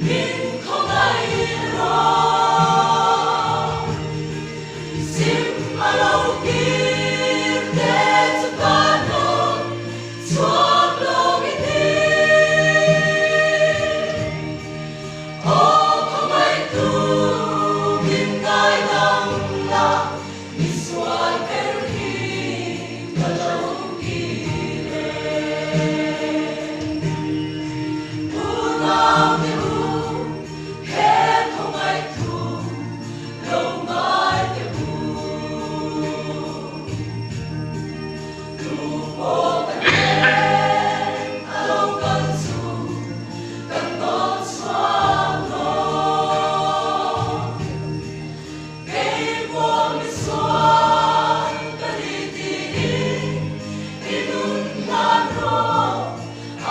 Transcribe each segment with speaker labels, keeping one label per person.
Speaker 1: Min khawngaih rawh. Sim a lo kir te chu ka hnawt chhuak lawng i ti. Aw khawngaihtu min ngaidam la, misual ber hi ka lo kir e. Unaute u, he khawngaihtu lo ngai teh u. Tu pawh kan hnen a lo kal chu kan dawn chhuak lo. Kei pawh misual ka ni tiin i nun hlan rawh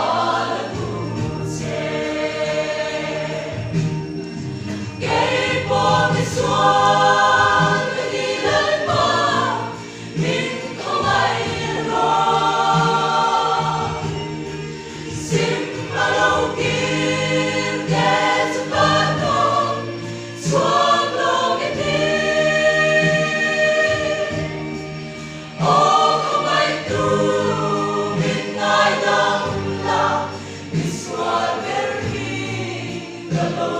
Speaker 1: a la duh che. Kei pawh misual ka ni Lalpa min khawngaih rawh. Sim a lo kir te chu ka tawn chhuak lawng i ti. Aw khawngaihtu min ngaidam la, misual ber hi ka lo